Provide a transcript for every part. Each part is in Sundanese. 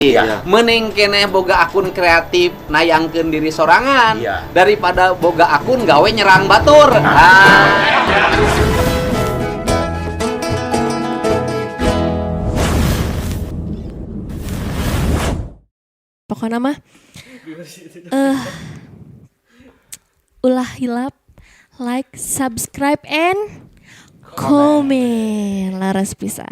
Iya. Mending keneh boga akun kreatif nayangkeun diri sorangan Iya. daripada boga akun gawe nyerang batur. Ah. Pokoknya mah ulah hilap like, subscribe and comment. Laras pisan.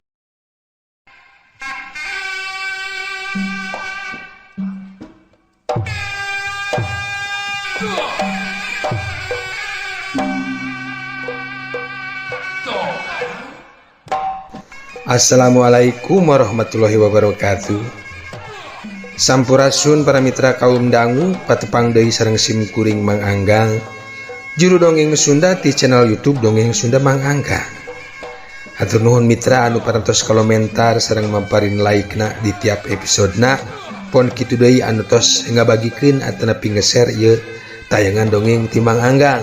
Assalamualaikum warahmatullahi wabarakatuh. Sampurasun para mitra kaum dangu, patepang deui sareng sim kuring Mang Anggang, juru dongeng Sunda ti channel YouTube Dongeng Sunda Mang Anggang. Hatur nuhun mitra anu parantos komentar sareng mamparin like-na di tiap episodena. Pon kitu deui anu tos ngabagikeun atanapi nge-share ieu tayangan dongeng ti Mang Anggang.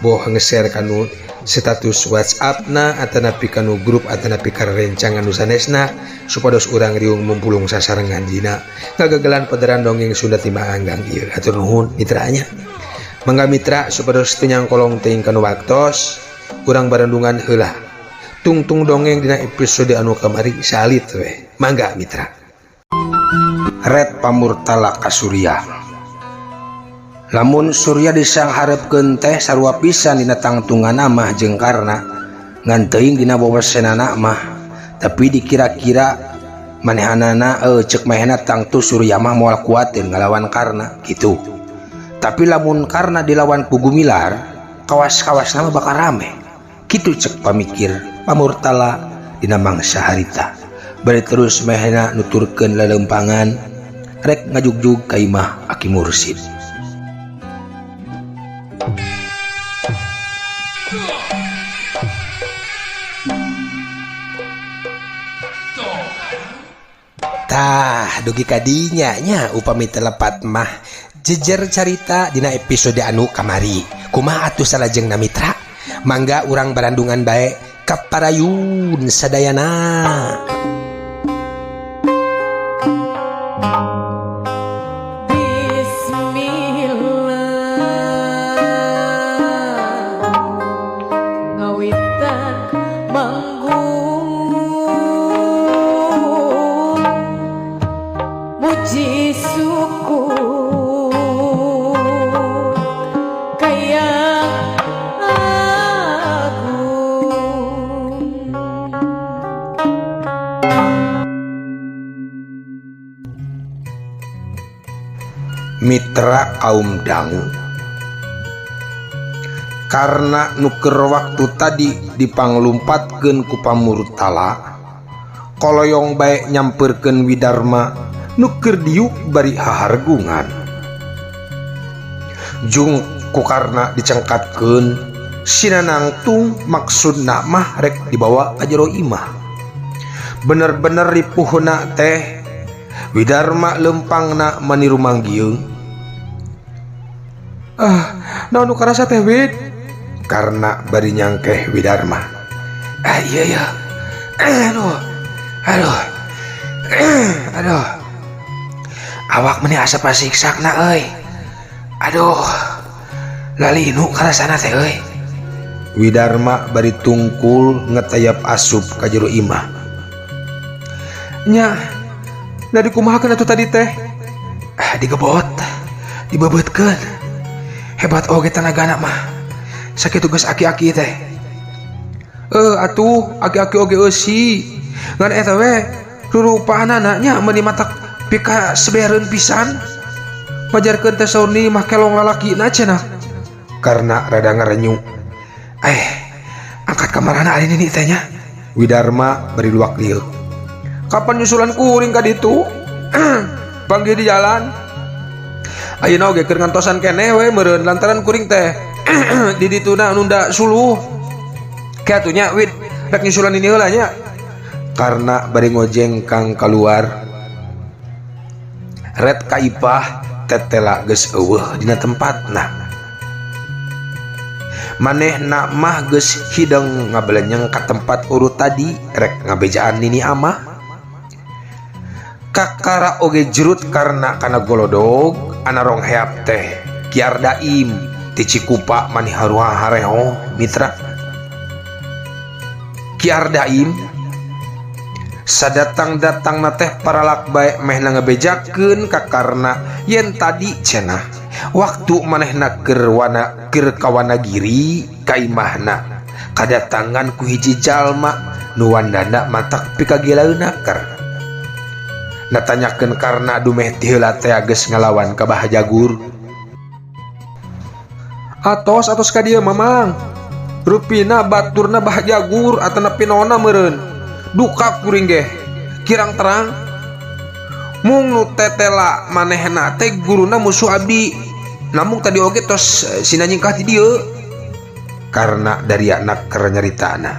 Boh nge-share kanu status WhatsApp na atanapi kanu grup atanapi karerencangan nu sanesna supados urang riung mumpulung sasarengan dina ngagagelan padaran dongeng Sunda ti Mang Anggang ieu. Hatur nuhun mitranya. Mangga mitra supados teu nyangkolong teuing kanu waktos, urang barendungan heula. Tungtung dongeng dina episode anu kamari salit we. Mangga mitra. Red pamurtala ka Surya. Lamun Surya disangharepkeun teh sarua pisan dina tangtungan mah jeung Karna, ngan teuing dina wawasenana mah, tapi dikira-kira manehanana ceuk manehna tangtu Surya mah moal kuateun ngalawan Karna gitu. Tapi lamun Karna dilawan ku Gumilar, kawas-kawasna mah bakal rame. Kitu cek pamikir pamurtala dina mangsa harita. Bari terus manehna nuturkeun lelempangan rek ngajugjug ka imah Aki Mursid. Tah dugi kadinya nya upami telepat mah jejer carita dina episode anu kamari. Kumaha atuh salajengna mitra? Mangga urang barandungan bae kaparayun sadayana. Bismillah ngawitan manggung muji syukur kaya agung. Mitra kaum dangu, karena nuker waktu tadi dipanglumpatkeun ku pamurtala, koloyong bae nyamperkeun Widarma nuker diuk bari hahargungan. Jung ku Karna dicengkatkeun sinanangtung maksudna mah rek dibawa ka jero imah. Bener-bener ripuhna teh Widarma lempangna maniru manggieung. Ah, naon nu karasa teh Wid? Karna bari nyangkeh Widarma. Ah iya ya. Aduh. Aduh. Aduh. Awak meni asa pasiksakna euy. Aduh. Lalinu karasana teh euy. Widarma bari tungkul ngetayap asup ka jero imah. Nya, da dikumahakeun atuh tadi teh? Ah, digebot, dibebeutkeun. Hebat oge tenagana mah. Sakitu geus aki-aki teh. Atuh aki-aki oge eusi. Ngan eta we rurupaanana nya meuni matak pika sebereun pisan. Majarkeun teh saur ni mah kelong lalakina cenah. Karena rada ngarenyu. Angkat kamarana ari nini teh nya. Widarma bari luak lieu. Kapan nyusulan kuring ka ditu? Panggih di jalan. Ayeuna oge keur ngantosan keneh we meureun lantaran kuring teh di dituna nunda suluh. Ke atuh nya Wid rek nyusulan ini heula nya. Karena bari ngojeng kang kaluar. Red ka Ipah tetela geus eueuh dina tempatna. Manehna mah geus hideng ngabelenyeng ka tempat urut tadi rek ngabejaan nini amah. Kakara oge jerut karena kana golodog ana rongheap teh Ki Ardaim ti Cikupa mani haruha hareho mitra. Ki Ardaim sadatang-datangna teh paralak bae mehna ngebejakeun ka Karna yen tadi cenah waktu manehna keur wana keur ka Wanagiri ka imahna kadatangan ku hiji jalma nu wandana matak pikagilaeuna ker. Natanyakeun Karna dumeh ti heula teh geus ngalawan ka Bah Jagur. Atos atos ka dieu Mamang. Rupina baturna Bah Jagur atanapi naonna meureun. Duka kuring ge kirang terang. Mung nu tetela manehna teh guruna musuh abdi. Namung tadi oge tos sina nyingkah ti dieu. Karena dari anak keur nyaritana.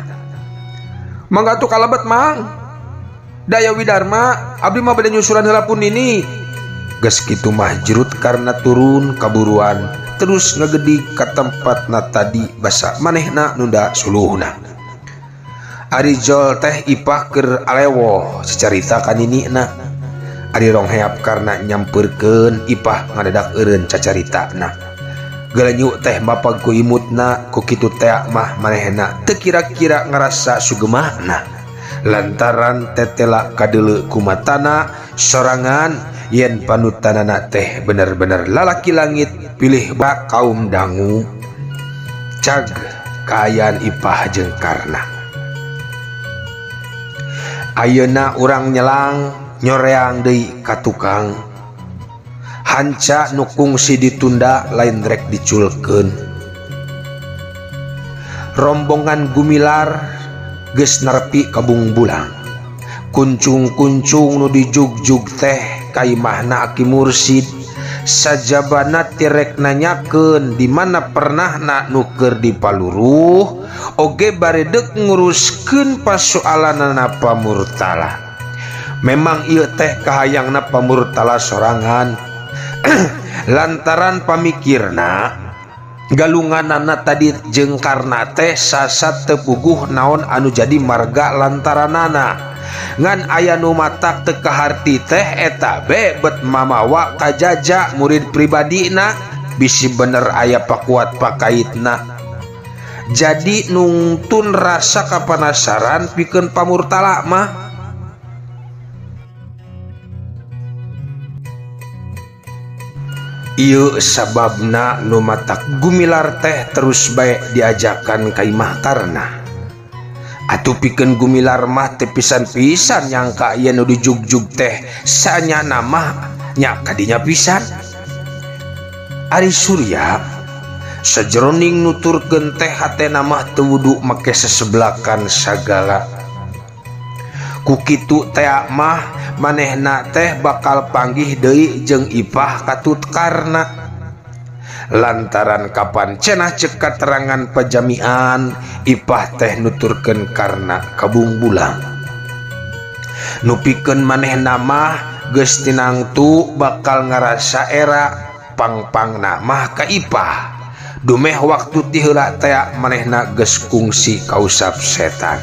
Mangga atuh kalebet Mang. Daya Widarma abdi mah bade nyusuran heula pun ini. Geus kitu mah jerut karena turun kaburuan terus ngegedig ka tempatna tadi basa manehna nunda suluhna. Ari Jol teh ipah keur alewoh sacarita ka ninina. Ari rongheap karena nyampeurkeun ipah ngadadak eureun cacaritana. Gelenyu teh mapag ku imutna ku kitu teh mah manehna teu kira-kira ngarasa sugemahna. Lantaran tetela kadeuleu ku matana sorangan yen panutanana teh bener-bener lalaki langit pilih bak kaum dangu. Cag kaayaan ipah jeung Karna. Ayeuna urang nyelang nyoreang deui ka tukang. Hanca nu kungsi ditunda lain rek diculkeun. Rombongan Gumilar geus nerepi ka Bungbulang. Kuncung-kuncung nu dijugjug teh ka imahna Aki Mursid. Sajabana tirek nanyakeun di mana pernahna nu keur dipaluruh oge bari deuk nguruskeun pasoalanana Pamurtala. Memang ieu teh kahayangna Pamurtala sorangan. Lantaran pamikirna galunganana tadi jeung Karna teh sasat teu puguh naon anu jadi marga lantaranana. Ngan aya nu matak teu kaharti teh eta be bet mamawa kajaja murid pribadina bisi bener aya pakuat pakaitna. Jadi nungtun rasa kapanasaran pikeun Pamurtala mah. Ieu sababna nu matak Gumilar teh terus bae diajakan ka imah Karna. Atuh pikeun Gumilar mah teu pisan-pisan nyangka yen nu dijugjug teh sanyana mah nya kadinya pisan. Ari Surya sajeroning nuturkeun teh hatena mah teu wudu make sesebelakan sagala. Ku kitu teh mah manehna teh bakal panggih deui jeung ipah katut Karna. Lantaran kapan cenah ceuk katerangan pajamian ipah teh nuturkeun Karna ka Bungbulang. Nu pikeun manehna mah geus tinangtu bakal ngarasa era pangpangna mah ka ipah. Dumeh waktu ti heula teh manehna geus kungsi kausap setan.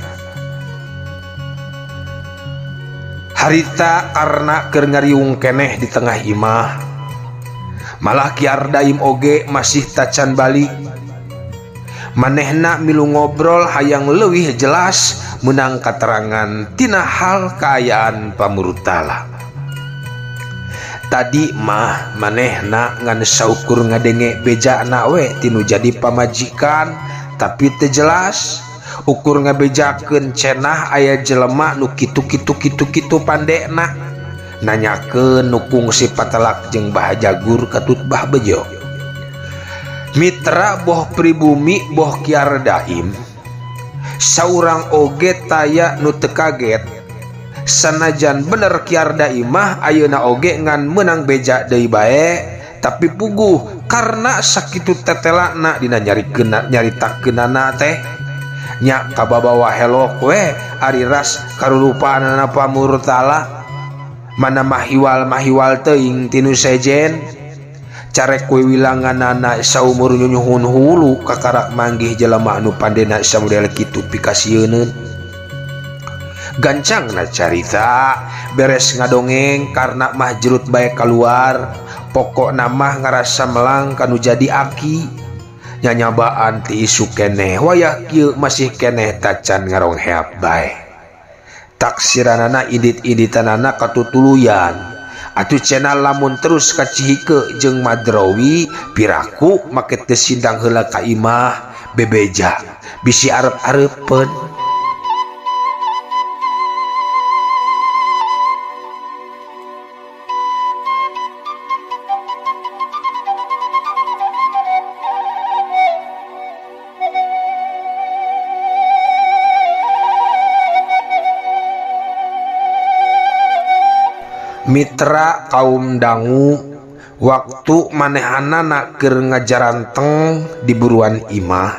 Harita Karna keur ngariung keneh di tengah imah. Malah Ki Ardaim oge masih tacan balik. Manehna milu ngobrol hayang leuwih jelas meunang katerangan tina hal kaayaan Pamurtala. Tadi mah manehna ngan saukur ngadenge bejana we tinu jadi pamajikan tapi teu jelas. Ukur ngabejakeun cenah aya jelema nu kitu kitu kitu kitu pandekna. Nanyakeun nu kungsi patelak jeung Bah Jagur katut Bah Bejo. Mitra boh pribumi boh Ki Ardaim saurang oge taya nu teu kaget. Sanajan bener Ki Ardaim mah ayeuna oge ngan meunang beja deui bae tapi puguh karena sakitu tetelana dina nyarikeunna nyaritakeunana teh nya kababawa helok we ari ras karurupaanana Pamurtala. Mana mahiwal-mahiwal teuing tinu sejen carek kue wilanganana saumur nyunyuhun hulu kakarak manggih jelema anu pandena samodel kitu pikasieuneun. Gancangna carita beres ngadongeng karena mah jerut bae keluar, pokokna mah ngarasa melang kanu jadi aki. Nyanyabaan ti isuk keneh wayah kieu masih keneh tacan ngarongheap bae. Taksiranana idit-iditanana katutuluyan. Atuh cenah lamun terus kacihike jeung Madrawi piraku make teu sindang heula ka imah bebeja bisi arep-arepeun. Mitra kaum dangu waktu manehanana keur ngajaranteng di buruan imah,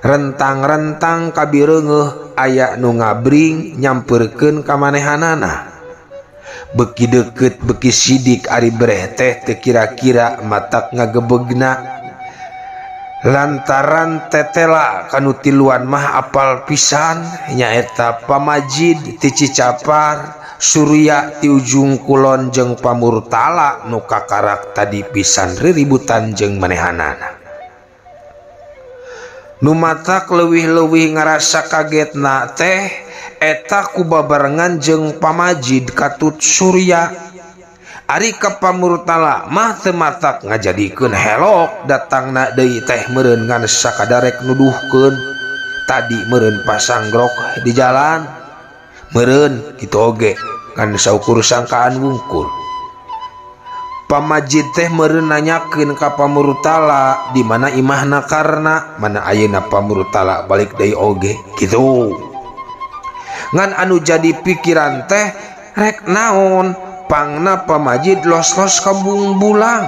rentang-rentang kabireungeuh aya nu ngabring nyampeurkeun ka manehanana. Beki deukeut beki sidik ari breh teh teu kira-kira matak ngagebegna. Lantaran tetela kanu tiluan mah apal pisan nyaeta Pamajid ti Cicapar, Surya ti ujung kulon jeung Pamurtala nu kakarak tadi pisan riributan jeung manehanana. Nu matak leuwih-leuwih ngarasa kagetna teh eta ku babarengan jeung Pamajid katut Surya. Ari ka Pamurtala mah teu matak ngajadikeun helok datangna deui teh meureun ngan sakadarek nuduhkeun tadi meureun pasanggrok di jalan. Meureun kitu oge ngan saukur sangkaan wungkul. Pamajid teh meureun nanyakeun ka Pamurtala di mana imahna karna mana ayeuna Pamurtala balik deui oge kitu. Ngan anu jadi pikiran teh rek naon pangna Pamajid los-los ka Bungbulang.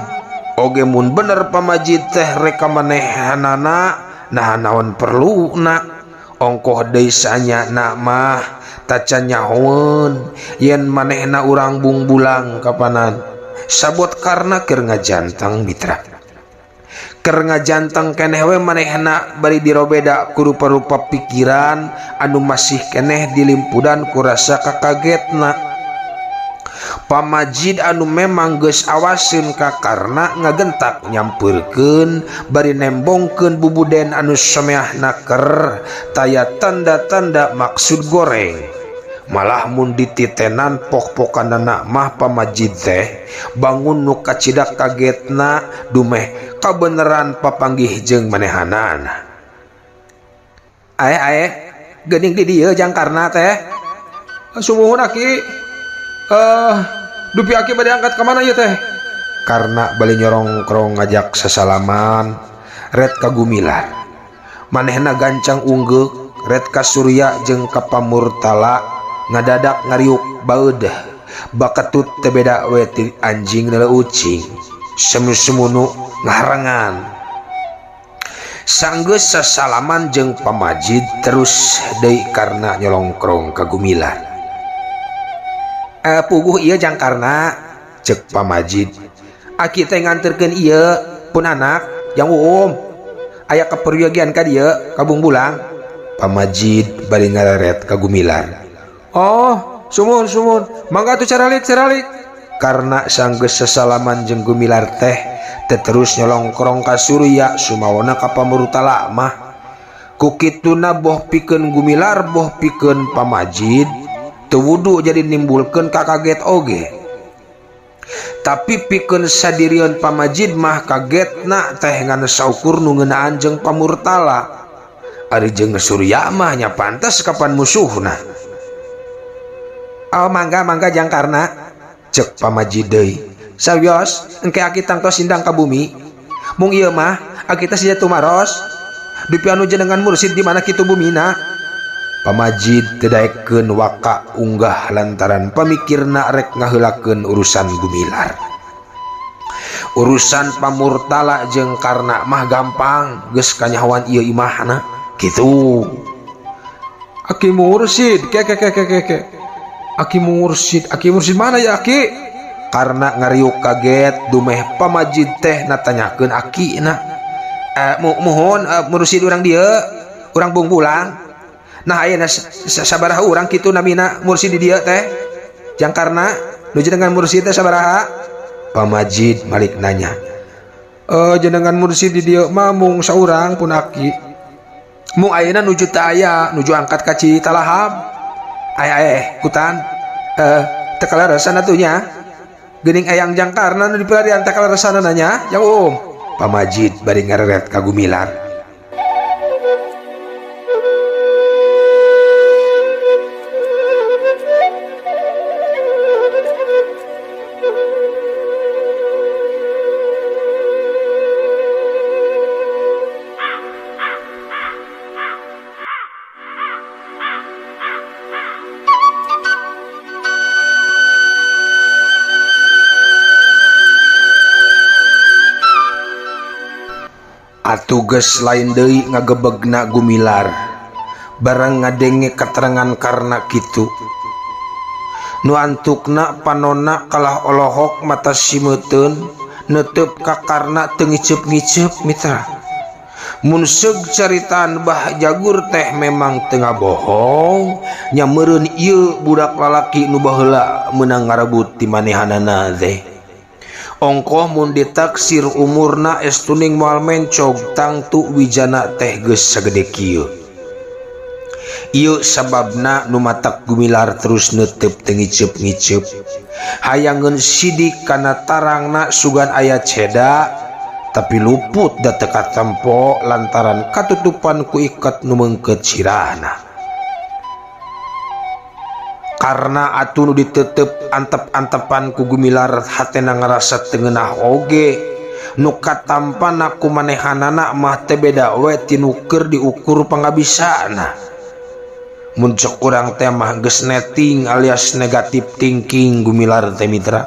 Oge mun bener Pamajid teh rek ka manehanana nah naon perluna. Ongkoh deui sanyana mah tacan nyahoeun yen manehna urang Bungbulang kapanan. Sabot karna keur ngajantang mitra. Keur ngajantang keneh we manehna bari dirobeda ku rupa-rupa pikiran anu masih keneh dilimpudan ku rasa kakagetna. Pamajid anu memang geus awaseun ka karna ngagentak nyampeurkeun bari nembongkeun bubuden anu someahna ker taya tanda-tanda maksud goreng. Malah mun dititenan pok-pokanana mah Pamajid teh bangun nu kacidak kagetna dumeh kabeneran papanggih jeung manehanana. Ae ae geuning di dieu jang karna teh. Sumuhun aki. Dupi aki bade angkat ka mana ieu teh? Karna bali nyorongkrong ngajak sasalaman ret ka Gumilar. Manehna gancang unggeuk ret ka Surya jeung ka Pamurtala ngadadak ngariuk baeud baketut teu beda we ti anjing neuleu ucing semu-semunu ngaharengan. Sanggeus sasalaman jeung Pamajid terus deui karna nyolongkrong ka Gumilar. Puguh ieu jang karna cek Pamajid. Aki teh nganterkeun ieu pun anak jang uum aya kaperyogian ka dieu ka Bungbulang. Pamajid bari ngareret ka Gumilar. Oh, sumuhun sumuhun, mangga atuh caralik caralik. Karna sanggeus sasalaman jeung Gumilar teh teh terus nyolongkrong ka Surya sumawona ka Pamurtala mah. Ku kituna boh pikeun Gumilar boh pikeun Pamajid teu wudu jadi nimbulkeun kakaget oge. Tapi pikeun sadirian Pamajid mah kagetna teh ngan saukur nu ngeunaan jeung Pamurtala. Ari jeung Surya mah nya pantes kapan musuhna. Oh mangga mangga jang karna cek Pamajid deui. Sawios engke aki tangtos sindang ka bumi. Mung ieu mah aki teh sia tumaros. Dupi anu jenengan mursid di mana kitu bumina. Pamajid teu daekeun waka unggah lantaran pamikirna rek ngaheulakeun urusan Gumilar. Urusan Pamurtala jeung Karna mah gampang geus kanyahoan ieu imahna kitu. Aki mursid ke ke ke ke ke. Aki mursid, aki mursid mana ya aki? Karna ngariuk kaget dumeh Pamajid teh natanyakeun akina. Muhun mursid urang dieu, urang Bungbulang. Nah ayeuna sabaraha urang kitu namina mursid di dieu teh? Jangkarna nu jenengan mursid teh sabaraha? Pamajid malik nanya. Jenengan mursid di dieu mah mung saurang pun aki. Mung ayeuna nuju teu aya, nuju angkat ka Citalahab. Aya kutan. Teu kaleresan atuh nya. Geuning eyang jangkarna nu dipilarian teh kaleresanna nya, jang Uum. Pamajid bari ngareret ka Gumilar. Atuh geus lain deui ngagebegna Gumilar barang ngadenge keterangan karna kitu. Nu antukna panonna kalah olohok mata simeuteun neuteub ka karna teu ngiceup-ngiceup mitra. Mun seug caritaan Bah Jagur teh memang teu ngabohong nya meureun ieu budak lalaki nu baheula meunang ngarebut ti manehanana teh. Ongkoh mun ditaksir umurna estuning moal mencog tangtu wijana teh geus sagede kieu. Ieu sababna nu matak Gumilar terus neuteup teu ngiceup-ngiceup. Hayangeun sidik kana tarangna sugan aya ceda tapi luput da teu katempo lantaran katutupan ku iket nu meungkeut sirahna. Karena atuh nu ditetep antep-antepan ku Gumilar hatena ngarasa teu ngeunah oge. Nu katampana ku manehanana mah teh beda we ti nu keur diukur pangabisana. Mun cek urang teh mah geus netting alias negatif thinking Gumilar teh mitra.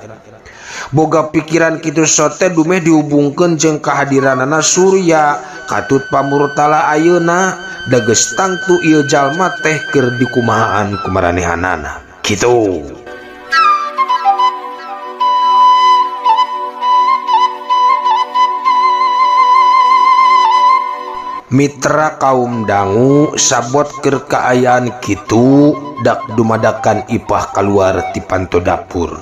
Boga pikiran kitu sote dumeh dihubungkeun jeung kehadiranana Surya katut pamurtala ayeuna da geus tangtu ieu jalma teh keur dikumahaan ku maranehanana. Kitu. Mitra kaum dangu sabot keur kaayaan kitu dak dumadakan Ipah kaluar ti panto dapur.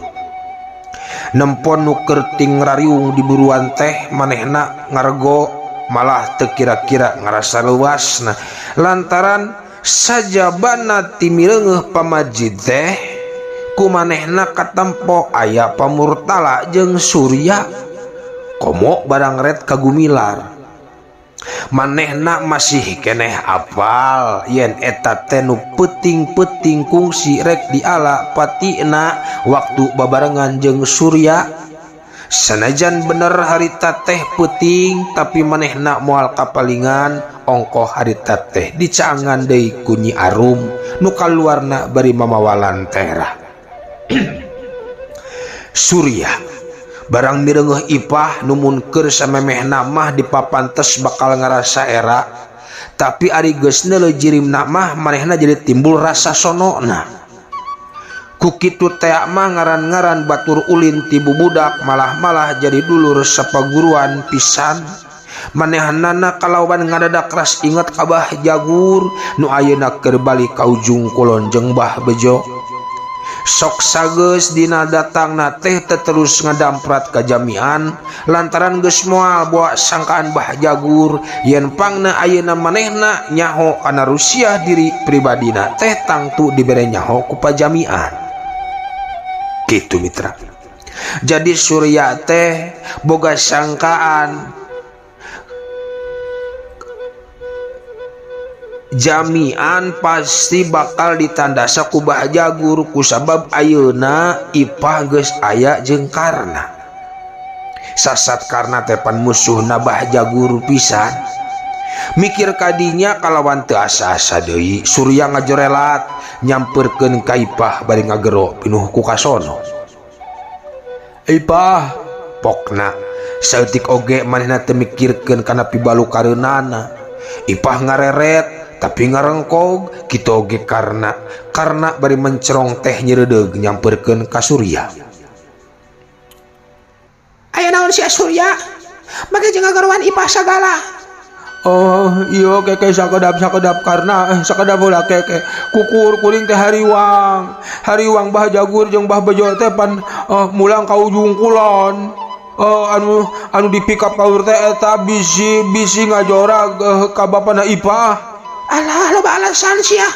Nempon nu keur ting rariung di buruan teh manehna ngarego malah teu kira-kira ngarasa leuasna lantaran sajabana ti mireungeuh pamajid teh ku manehna katempo aya pamurtala jeung Surya komo barang ret ka Gumilar. Manehna masih keneh apal yen eta teh nu peuting-peuting kungsi rek diala patina waktu babarengan jeung Surya. Sanajan bener harita teh peuting tapi manehna moal kapalingan ongkoh harita teh dicaangan deui ku Nyi Arum nu kaluarna bari mamawalan terah. Surya barang mireungeuh Ipah nu mun keur samemehna mah dipapantes bakal ngarasa era tapi ari geus neuleuh jirimna mah manehna jadi timbul rasa sonona. Ku kitu tea mah ngaran-ngaran batur ulin ti bubudak malah-malah jadi dulur sapaguruan pisan. Manehanana kalawan ngadadak ras inget ka Bah Jagur nu ayeuna keur balik ka ujung kulon jeung Bah Bejo. Sok sageus dina datangna teh terus ngadamprat ka jamian lantaran geus moal boa sangkaan Bah Jagur yen pangna ayeuna manehna nyaho kana rusiah diri pribadina teh tangtu dibere nyaho ku pajamian. Kitu mitra. Jadi Surya teh boga sangkaan jamian pasti bakal ditandasa ku Bah Jagur kusabab ayeuna Ipah geus aya jeung Karna. Sasat Karna teh pan musuhna Bah Jagur pisan. Mikir kadinya kalawan teu asa-asa deui Surya ngajorelat nyamperkeun ka Ipah bari ngagero pinuh ku kasono. Ipah pokna saeutik oge manehna teu mikirkeun kana pibalu kareunana. Ipah ngareret tapi ngarengkog kitu oge karena bari mencerong teh nyeredeug nyamperkeun ka Surya. Aya naon sia Surya? Make jeung ngagaroan Ipah sagala. Oh iya keke sakedap-sakedap karena sakedap heula keke kukur kuring teh hariwang hariwang Bah Jagur jeung Bah Bejo teh pan mulang ka ujung kulon anu anu di pick up kaur teh eta bisi bisi ngajorag ka bapana Ipah. Alah loba alasan sia.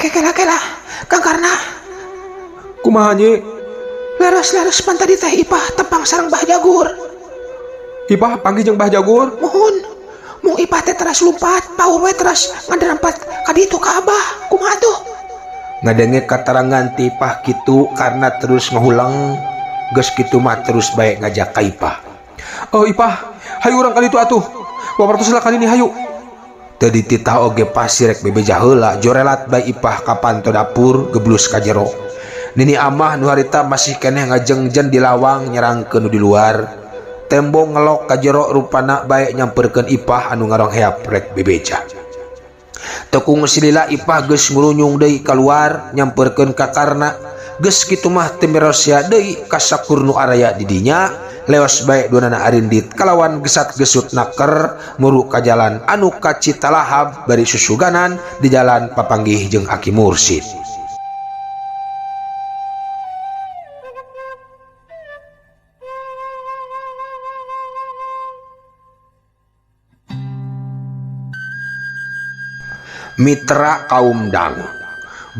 Kela kela Kang Karna. Kumaha nyi? Leres-leres pan tadi teh Ipah tepang sareng Bah Jagur. Ipah panggih jeung Bah Jagur? Muhun. Mung Ipah teh teras lumpat, paur we teras ngaderempat ka ditu ka Abah. Kumaha tuh? Ngadenge katarangan ti Ipah kitu karena terus ngahulang geus kitu mah terus bae ngajak ka Ipah. Oh Ipah, hayu urang ka ditu atuh. Wapartos lah kali ini hayu. Teu dititah oge pasti rek bebeja heula jorelat bae Ipah ka panto dapur geblus ka jero. Nini amah nu harita masih keneh ngajengjen di lawang nyerangkeun nu di luar. Tembong ngelok ka jero rupana bae nyamperkeun Ipah anu ngarongheap rek bebeja. Tekung silila Ipah geus ngurunyung deui kaluar nyamperkeun ka Karna. Geus kitu mah teu mirosia deui ka sakur nu araya di dinya. Leos bae duanana arindit kalawan gesat-gesut naker muru ka jalan anu ka Citalahab bari susuganan di jalan papanggih jeung Aki Mursid. Mitra kaum dangu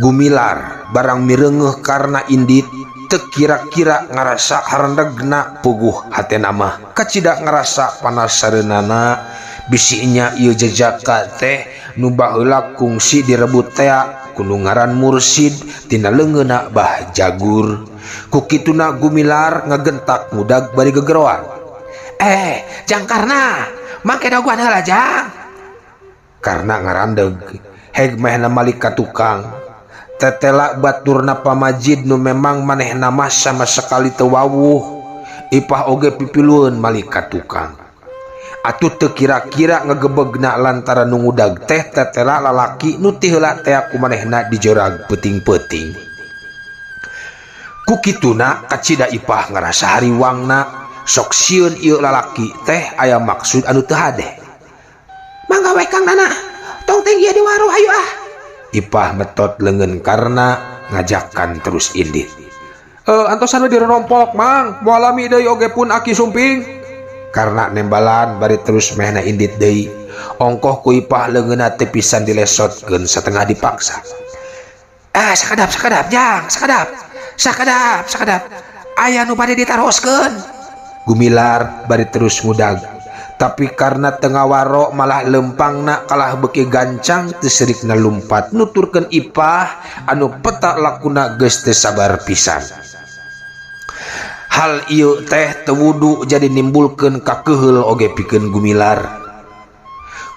gumilar barang mireungeuh karena indit teu kira-kira ngarasa harendegna puguh hatena mah kacida ngarasa panasareunana bisinya ieu jejaka teh nu baheula kungsi direbut tea ku nu ngaran Mursid tina leungeunna Bah Jagur. Ku kituna gumilar ngagentak mudag bari gegeroan. Jang Karna mangke daguan heula jang. Karna ngarandeg heg mehna malik ka tukang. Tetela baturna pamajid nu memang manehna mah sama sekali teu wawuh. Ipah oge pipilueun malik ka tukang. Atuh teu kira-kira ngegebegna lantaran nu ngudag teh tetela lalaki nu ti heula tea ku manehna dijorag peuting-peuting. Ku kituna kacida Ipah ngarasa hariwangna sok sieun ieu lalaki teh aya maksud anu teu hade. Mangga we Kang Nana, tong teh ieu di waru hayu ah. Ipah metot leungeun karena ngajakan terus indit. Antosan we dirompok mang, moal lami deui oge pun Aki Sumping. Karena nembalan bari terus mehna indit deui. Ongkoh ku Ipah leungeunna teu pisan dilesotkeun satengah dipaksa. Sakadap sakadap jang, sakadap. Sakadap sakadap. Aya nu bade ditaroskeun. Gumilar bari terus ngudag. Tapi karena tengah waro malah lempangna kalah beki gancang teu serikna lumpat nuturkeun Ipah anu peta lakuna geus teu sabar pisan. Hal ieu teh teu wudu jadi nimbulkeun kakeheul oge pikeun gumilar.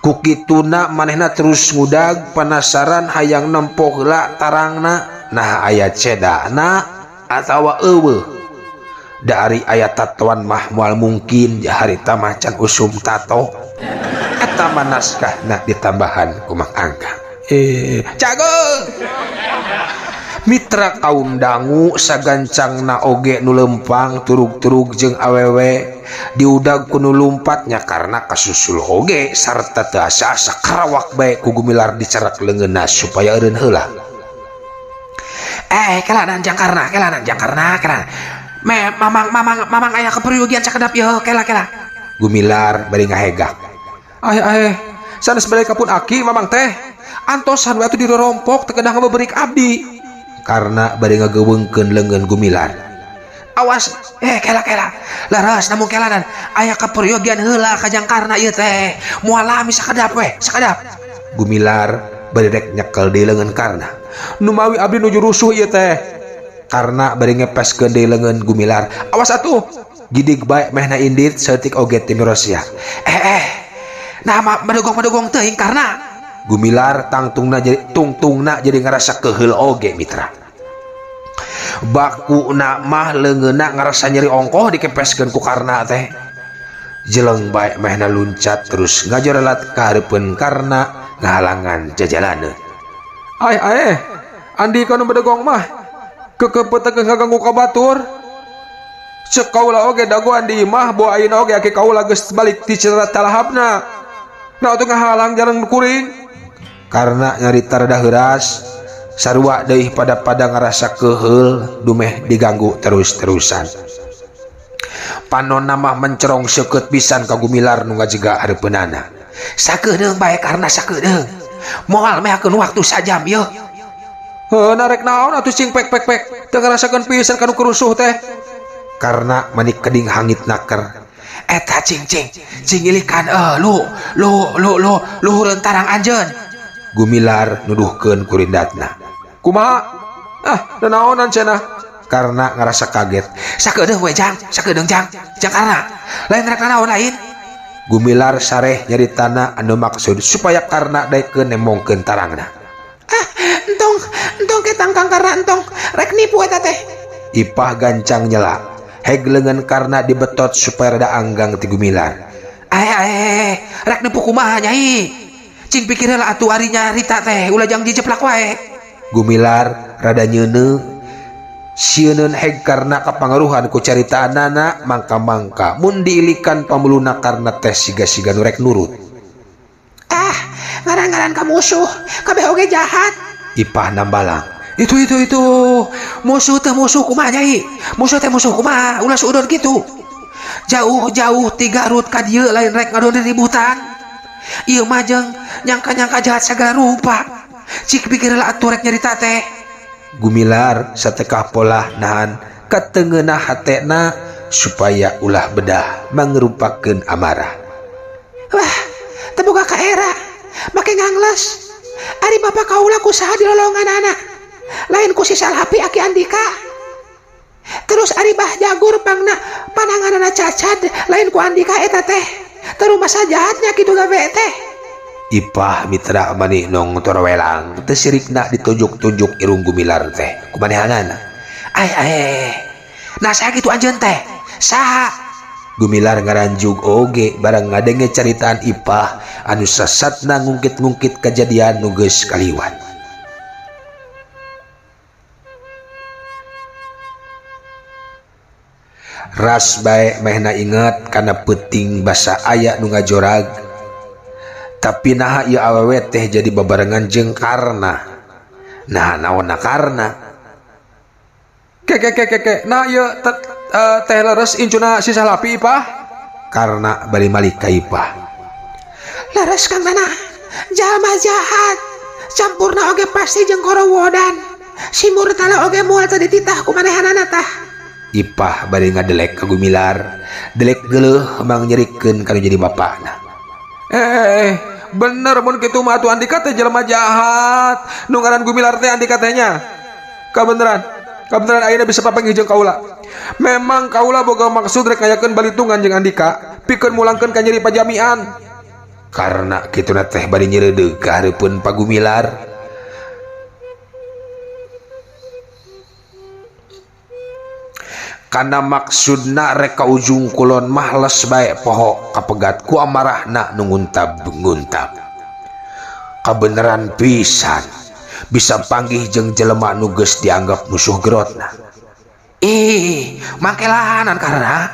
Ku kituna manehna terus ngudag panasaran hayang nempo heula tarangna nah aya cedana atawa eueuh. Dari ayat tatoan mah moal mungkin harita mah can usum tato. Eta mah naskahna ditambahan ku Mang Angga. Cageung. Mitra kaum dangu sagancangna oge nu lempang turug-turug jeung awewe diudag ku nu lumpatnya karena kasusul oge sarta teu asa-asa karawak bae ku gumilar dicerak leungeunna supaya eureun heula. Kelanan jang Karna, kelanan jang Karna, kelanan. Me, mamang mamang mamang aya keperyugian sakedap ieu, kela kela. Gumilar bari ngahegak. Aeh, sanes bade ka pun Aki mamang teh. Antosan we atuh dirorompok teu kedah ngabeberik abdi. Karena bari ngageuweungkeun leungeun gumilar. Awas, kela kela. Leres namun kelanan aya keperyogian heula ka jang Karna ieu teh. Moal lami sakedap we, sakedap. Gumilar bari rek nyekel deui leungeun Karna. Numawi abdi nuju rusuh ieu teh. Karena bari ngepeskeun deui leungeun gumilar. Awas atuh. Gidig bae mehna indit saeutik oge ti mirosia. Nah madugong-madugong teuing Karna. Gumilar tangtungna jadi tungtungna jadi ngarasa keheul oge mitra. Bakuna mah leungeunna ngarasa nyeri ongkoh dikepeskeun ku Karna teh. Jeleng bae mehna luncat terus ngajorelat ka hareupeun Karna Ngahalangan jajalaneun. Ai ae, Andika nu bedegong mah kekepetekeun ngaganggu ka batur. Cek kaula oge dagoan di imah boa ayeuna oge aki kaula geus balik ti cedera talahabna. Nah atuh ngahalang jalan kuring. Karena nyarita rada heuras, sarua deui pada-pada ngarasa keheul dumeh diganggu terus-terusan. Panonna mah mencerong seukeut pisan ka Gumilar nu ngajega hareupeunana. Sakeudeung bae karena sakeudeung. Moal mehakeun waktu sajam yeuh. Heuh narek naon atuh cing pek pek pek teu ngarasakeun pisan kanu kerusuh teh. Karena manik keding hangit naker. Eta cing cing cing ilikan lu lu lu lu luhureun tarang anjeun. Gumilar nuduhkeun kurindatna. Kumaha? Ah, nanaonan cenah. Karena ngerasa kaget. Sakeudeung we jang, sakeudeung jang, jang karena lain rek nanaon lain. Gumilar sareh nyaritana anu maksud supaya karena daekeun nemongkeun tarangna. Ah, entong, entong ketang kang karena entong rek nipu eta teh. Ipah gancang nyela. Heg leungeun karena dibetot supaya rada anggang ti Gumilar. Ae ae, rek nipu kumaha nyai? Cing pikir heula atuh ari nyarita teh ulah jang dijeplak wae. Gumilar rada nyeuneu sieun heg karena kapangaruhan ku caritaanana mangka-mangka mun diilikan pamuluna karena teh siga-siga nu rek nurut. Ah, ngaran-ngaran ka musuh, kabeh oge jahat. Ipah nambalang. Itu itu itu musuh teh musuh kumaha nyai? Musuh teh musuh kumaha? Ulah suudon kitu. Jauh-jauh ti Garut ka dieu lain rek ngadon ributan. Ieu mah jeung nyangka-nyangka jahat sagala rupa. Cik pikir heula atuh rek nyarita teh. Gumilar satekah polah nahan katengeunah hatena supaya ulah bedah mangrupakeun amarah. Wah, teu boga kaera, make ngangles. Ari bapa kaula ku saha dilolonganana? Lain ku si Salapi aki Andika. Terus ari Bah Jagur pangna pananganana cacad lain ku Andika eta teh. Terus masa jahatnya kitu gawe teh. Ipah mitra manih nong torowelang teu sirikna ditunjuk-tunjuk irung Gumilar teh kumanehanana. Ai ai, nah saha kitu anjeun teh? Saha? Gumilar ngaranjug oge barang ngadenge caritaan Ipah anu sasatna ngungkit-ngungkit kejadian nu geus kaliwat. Ras bae mehna inget kana peuting basa aya nu ngajorag. Tapi naha ieu awewe teh jadi babarengan jeung Karna. Nah naonna Karna? Ke ke ke ke ke. Nah ieu teh leres incuna si Salapi Ipah. Karna bari malik ka Ipah. Leres Kang Nana, jalma jahat. Campurna oge pasti jeung korowodan. Si Murtala oge moal teu dititah ku manehanana tah. Ipah bari ngadelek ka Gumilar, delek geuleuh mang nyerikeun kana jadi bapana. Bener mun kitu mah atuh Andika teh jelema jahat. Nu ngaran Gumilar teh Andika teh nya. Kabeneran. Kabeneran ayeuna bisa papanggih jeung kaula. Memang kaula boga maksud rek ngayakeun balitungan jeung Andika, pikeun mulangkeun ka nyeri pajamian. Karena kituna teh bari nyereudeuh ka hareupeun Pa Gumilar. Kana maksudna rek ka ujung kulon mah les bae poho kapegat ku amarahna nu nguntab-nguntab. Kabeneran pisan bisa panggih jeung jelema nu geus dianggap musuh gerotna. Ih, mangkelahanan karena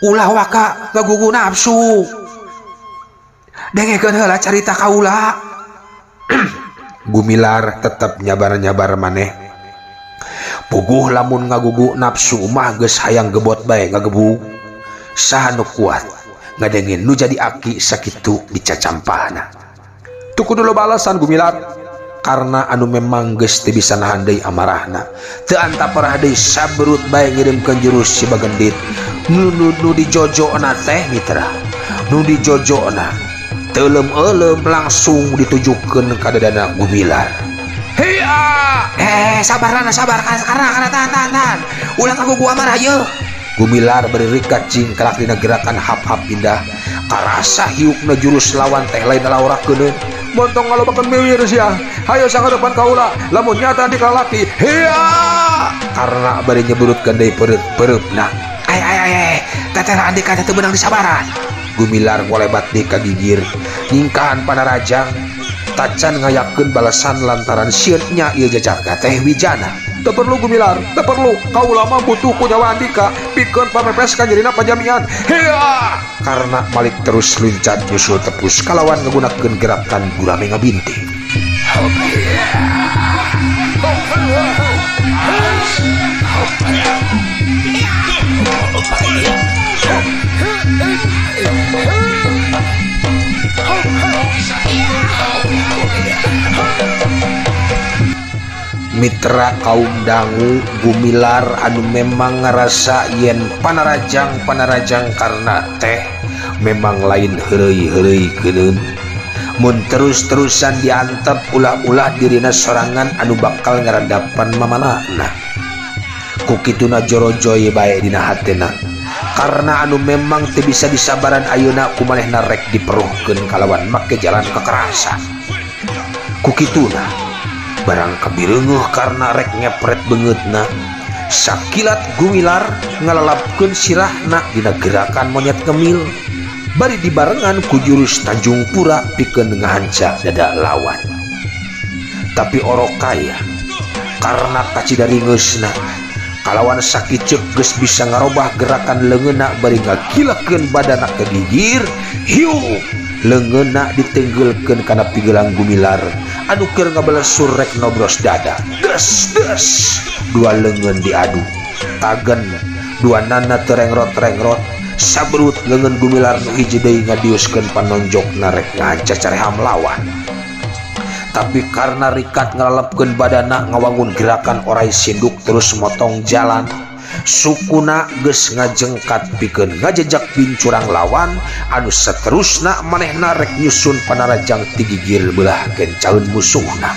ulah waka ngagugu nafsu. Dengekeun heula carita kaula. Gumilar tetep nyabar-nyabar maneh. Puguh lamun ngagugu nafsu mah geus hayang gebot bae ngagebug. Saha nu kuat ngadengin nu jadi aki sakitu dicacampahna. Tuh kudu loba alasan Gumilar. Karena anu memang geus teu bisa nahan deui amarahna. Teu antaparah deui saberut bae ngirimkeun jurus si bagendit. Nu dijojona teh mitra. Nu dijojona teuleum-euleum langsung ditujukeun ka dadana Gumilar. Hiya! Sabar Rana, sabar karena tahan. Ulah kagugu amarah yeuh. Gumilar bari rikat cing kalak dina gerakan hap-hap pindah. Karasa hiukna jurus lawan teh lain laorakeun. Montong ngalobakeun miwir sia. Hayo sangarepan kaula lamun nyata di kalaki. Hiya! Karena bari nyeburutkeun deui peureut-peureupna. Ai ai ai, teteh Andika teh teu meunang disabaran. Gumilar ngolebat deui ka gigir nyingkahan Panarajang tacan ngayakeun balasan lantaran sieun nya ieu jajaga teh Wijana. Teu perlu Gumilar, teu perlu. Kaula mah butuh ku nyawa Andika pikeun pamepes ka nyerina pajamian. Hea! Karna malik terus luncat nyusul tepus kalawan ngagunakeun gerakan gurame ngabinti. Mitra kaum dangu Gumilar anu memang ngerasa yen panarajang panarajang karena teh memang lain heureuy-heureuy keuneun. Mun terus-terusan diantep ulah-ulah dirina sorangan anu bakal ngaradapan mamalana. Ku kituna jorojoy bae dina hatena. Karena anu memang teu bisa disabaran ayeuna ku manehna rek diperuhkeun kalawan make jalan kekerasan. Ku kituna barang kabireungeuh karena rek ngepret beungeutna. Sakilat Gumilar ngalalapkeun sirahna dina gerakan monyet ngemil. Bari dibarengan ku jurus Tanjung Pura pikeun ngahanca dada lawan. Tapi orok kaya karena kacida ringeusna kalawan sakiceuk geus bisa ngarobah gerakan leungeunna bari ngagilakeun badana ke gigir. Hiu leungeunna ditenggelkeun kana pigelang Gumilar anu keur ngabelesur rek nobros dada. Des des dua leungeun diadu tagen dua nana terengrot-rengrot. Sabrut leungeun Gumilar nu hiji deui ngadiuskeun panonjokna rek ngahanca careham lawan. Tapi karena rikat ngalalepkeun badana ngawangun gerakan orai sinduk terus motong jalan, sukuna geus ngajengkat pikeun ngajejak pincurang lawan anu saterusna manehna rek nyusun panarajang ti gigir beulah kencaeun musuhna.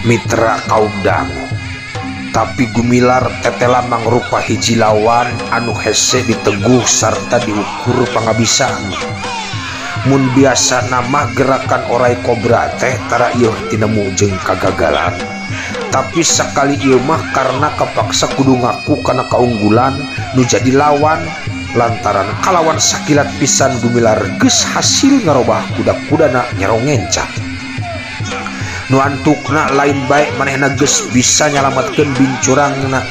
Mitra kaum dangu, tapi Gumilar tetela mangrupa hiji lawan anu hese diteguh sarta diukur pangabisaan. Mun biasa nama gerakan orai kobra teh tara ieuh tinemu jeung kagagalan. Tapi sakali ieu mah karena kapaksa kudu ngaku kana kaunggulan nu jadi lawan lantaran kalawan sakilat pisan Gumilar geus hasil ngarobah kuda-kudana nyerong ngenca. Nu antukna lain bae manehna geus bisa nyalametkeun bincurangna,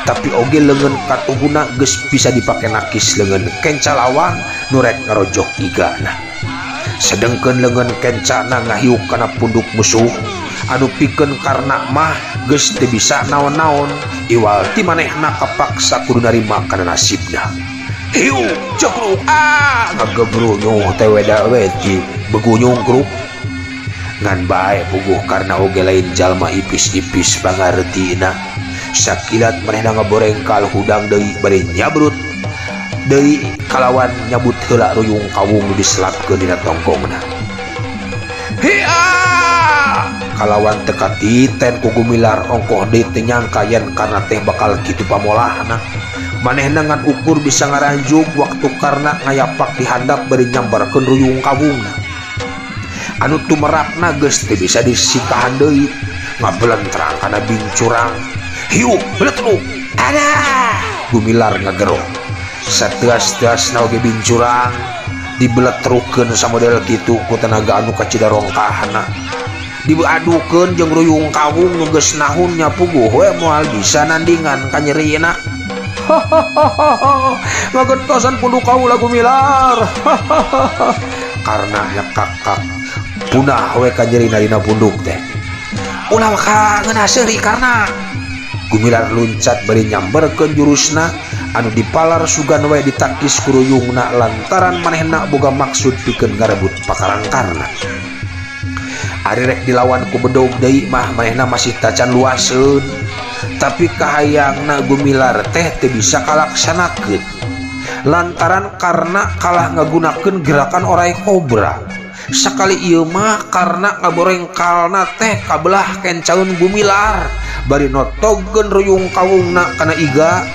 tapi oge leungeun katuhuna geus bisa dipake nakis leungeun kenca lawan nu rek ngarojok igana. Sedengkeun leungeun kencana ngahiuk kana punduk musuh anu pikeun karna mah geus teu bisa naon-naon iwal ti manehna kapaksa kudu narima kana nasibna. Hiu cekruk ah ngagebrunyuh teh weda-wedi begunyungkruk. Ngan bae puguh karena oge lain jalma ipis-ipis pangartina. Sakilat manehna ngaborengkal hudang deui bari nyabrut deui kalawan nyabut heula ruyung kawung nu diselapkeun dina tongkongna. Hia! Kalawan teka titen ku Gumilar ongkoh deui teu nyangka yen karna teh bakal kitu pamolahna. Manehna ngan ukur bisa ngaranjuk waktu karna ngayapak di handap bari nyambarkeun ruyung kawungna. Anu tumerapna geus teu bisa disikahan deui ngabelentrang kana bincurang. Hiu beletruk ada Gumilar ngagero. Sateas-teasna oge bincurang dibeletrukeun samodel kitu ku tenaga anu kacida rongkahna. Diadukeun jeung ruyung kawung nu geus nahun nya puguh we moal bisa nandingan ka nyerina. Ngagentosan punduk kaula Gumilar. Karena nyekakak punah we ka nyerina dina punduk teh. Ulah waka ngeunah seuri karna Gumilar luncat bari nyamberkeun jurusna anu dipalar sugan we ditakis ku ruyungna lantaran manehna boga maksud pikeun ngarebut pakarang karna. Ari rek dilawan ku bedog deui mah manehna masih tacan luaseun. Tapi kahayangna Gumilar teh teu bisa kalaksanakeun lantaran karena kalah ngagunakeun gerakan orai kobra. Sakali ieu mah karena ngaborengkalna teh kabelah kencaeun Gumilar bari notogkeun ruyung kawungna kana iga.